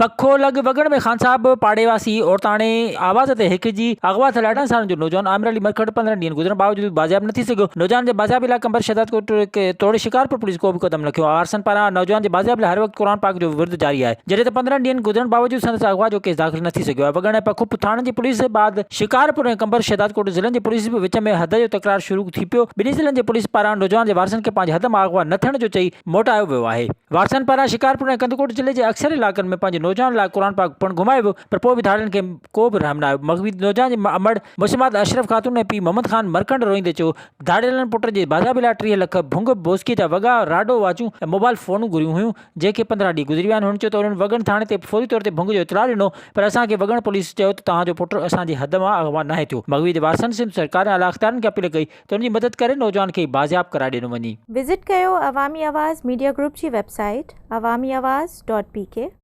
پکو لڳ وڳڻ ۾ خانصاحب پاڙي واسي عورتاڻي آواز تي هڪجي اغوا ٿيل 18 سالن جو نوجوان عامر علي مرکٽ 15 ڏينهن گذرڻ باوجود بازياب نه ٿي سگهيو. نوجوان جي بازيابي لاء قمبر شهدادڪوٽ توڙي شڪارپور پوليس ڪو به قدم نه کنيو. وارثن پاران نوجوان جي بازيابي لاء هر وقت قرآن پاڪ جو ورد جاري آهي. جڏهن ته 15 ڏينهن گذرڻ باوجود سندس اغوا جو ڪيس داخل نه ٿي سگهيو آهي. وڳڻ ۽ پکو ٿاڻن جي پوليس بعد شڪارپور ۽ قمبر شهدادڪوٽ ضلعن جي پوليس به وچ ۾ حد جو تڪرار شروع ٿي پيو. ٻنهي ضلعن جي پوليس پاران نوجوان جي وارثن کي پنهنجي حد مان اغوا نه ٿيڻ جو چئي موٽايو ويو آهي. وارثن پاران شڪارپور ۽ ڪنڌڪوٽ ضلعي جي اڪثر علائقن ۾ پنهنجي نوجوان لاء قرآن پاڪ پڻ گهمايو ويو پر پوء به ڌاڙيلن کي ڪو به رحم نه آيو. مغوي نوجوان جي امڙ مسمات اشرف خاتون ۽ پيء محمد خان مرکنڊ روئيندي چيو ڌاڙيلن پٽ جي بازيابي لاء 30 لک ڀنگ، بوسڪي جا وڳا، راڊو واچون ۽ موبائل فونون گهريون هيون جنهن کي 15 ڏينهن گذري ويا آهن. هن چيو ته انهن وڳڻ ٿاڻي تي فوري طور تي ڀنگ جو اطلاع ڏنو پر اسان کي وڳڻ پوليس چيو ته توهان جو پٽ اسان جي حد مان اغوا ناهي ٿيو. مغوي جي وارثن سنڌ سرڪار ۽ اعليٰ اختيارين کي اپيل ڪئي ته ان جي مدد ڪري نوجوان کي بازياب ڪرائي ڏنو وڃي. وزٽ ڪيو عوامي آواز ميڊيا گروپ جي website Awami Awaz dot P K.